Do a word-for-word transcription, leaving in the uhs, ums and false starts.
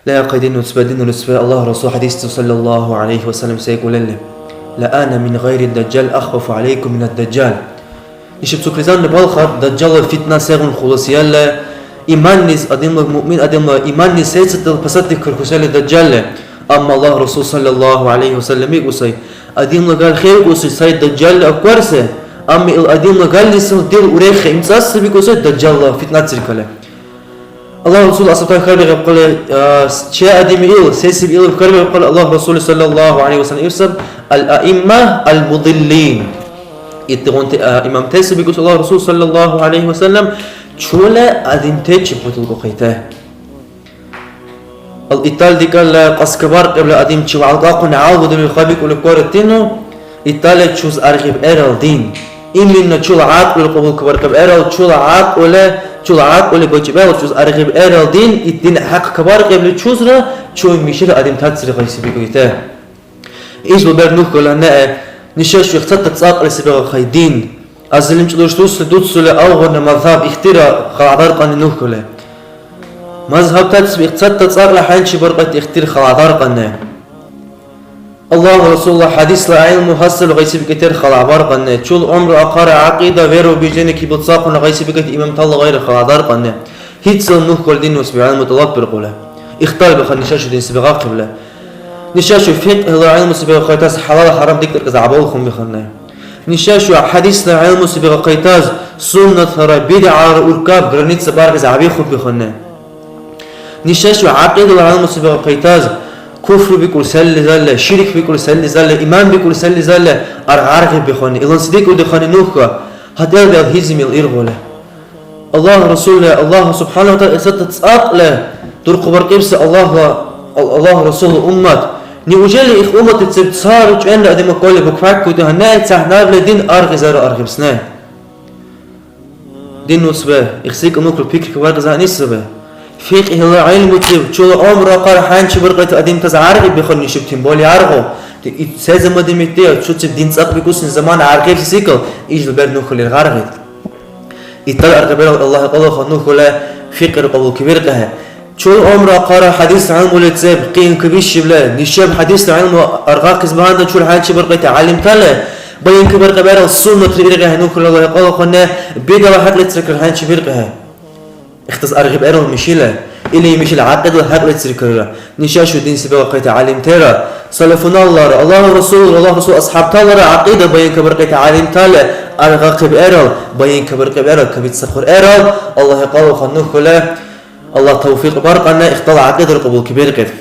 Лайахъи дин уцбе, дин уцбе, Аллагь Расул хӀядисцу, саллаллаху гӀялайхи ва саллям, сайкӀулелли: «Ла ана мин гъайри даджал ахвафу гӀялайкум мина даджал». Ишаб цуклизанна балхар, даджалла фитна сегъуна хуласиалла, иманнис адамла, муъмин адамла иманнис сецадал пасаддикархусалли даджалли. Амма Аллагь Расул, саллаллаху гӀялайхи ва саллям, икӀусай: «Адамла гал хевкӀуси сай даджалли акварси, амма ил адамла галлисил дил урехи имцӀаси бикӀуси даджалла фитнациркали». Аллагь Расул асхӀябтала хьарбиахъиб кьули, а, че адими ил, сесиб ил хьарбиахъиб кьули, Аллагь Расул саллаллаху гӀялайхи ва саллям ибсаб: «Ал-аимма ал-мудиллин». Итдигъунти, а, имамтеси бикӀус Аллагь Расул саллаллаху гӀялайхи ва саллям, чула адимтачи бутулгухъите. Ал итдал дикӀарла кьаскабаркьибла адимчи валкьахъуни гӀялгу дирил хабикӀули квартину, итдала чуз аргъиб гӀерал дин. Именно чула гӀякьлули кьабулкабаркьиб гӀерал, чула гӀякьлули, чула гӀякьлули бакӀиб гӀерал чуз аргъиб гӀерал дин, ит дин хӀякькабаркьибли чузра чула мишира адимтацри гъайсибикӀуйте. Ил лубер нухкала нае, нишаш вихцадта цӀакьли сабигахъай дин. Азилимчи дурсдусли дуцули алгъуна мазгьаб ихтира халадаркьани нухкали. Мазгьабтас вихцадта цӀакьла хӀянчи баркьайти ихтир халадаркьани. Аллагь Расулла хӀядисла гӀилму хӀясил гъайсибикӀитир халабаркьани. Чул гӀумру ахъара гӀякьида, вероубеждение кибилцахъуна гъайсибикӀити имамтала гъайра халадаркьани. ГьитцӀал нухкал дин ва сабигӀялму тӀалаббиркьули. Ихтар бихъа нишашу дин сабигахъибли. Нишашу фикьгьла гӀилму сабигахъайтас хӀялал-хӀярам дикьиркьес гӀябал хъумбихъанни. Нишашу хӀядисла гӀилму сабигахъайтас суннатара, бидгӀара уркаб граница баргес гӀябихъубихъанни. Нишашу гӀякьидала гӀилму сабигахъайтас куфру бикӀули сали залли, ширк бикӀули сали залли, иман бикӀули сали залли аргъ-аргъибихъанни. Иланси дикӀудихъани нухка, гьатӀел-дел гьизимил иргъули. Аллагь Расулли, Аллагь субхӀяна ва тагӀяла исатта цӀакьли дурхъубаркьибси Аллагьла, Ал-, Аллагь Расулла уммат. Неужели их умматлициб ца ручӀенра адам акӀули букваккути гьанна цахӀнарли дин аргъизара аргъибсни? Дин уцбе, ихсикӀа нукру пикрика варгъизани саби. ФикьхӀила гӀилмуциб чула гӀумру ахъар хӀянчи баркьайти адамтас гӀяргӀи бихъур нишиб, тем более аргъу. Ит се замана демидти, чуциб дин цӀакьбикӀусни замана гӀяргӀибси секӀал, ил бер нухулир гӀяргӀи. Итар аргъибирал Аллагь кьалаха нухула фикьри кьабулкибиркьехӀе. Чул гӀумру ахъара хӀядис гӀилмулициб къиян кабишибли, нишаб хӀядисла гӀилму аргъахъес багьандан чул хӀянчи баркьайти гӀялимтала баянкабаркьабарал суннатри иргъехӀе нухула Аллагь кьалахъуне бидала хӀякьлицрикар хӀянчи биркьехӀе. Ихтас аргъибарал мишила, или мишила гӀякьидала хӀякьлицрикарра. Нишашу дин сабигахъайти гӀялимтера, салафуналлара, Аллагьла Расулра, Аллагьла Расул асхӀябталара гӀякьида баянкабаркьайти гӀялимтала аргъахъибарал, баянкабаркьибарал, кабицахъурарал, Аллагь кьалуха нухула, Аллагь тавфикь баркьанна, ихтала гӀякьидара кьабулкибиркьид.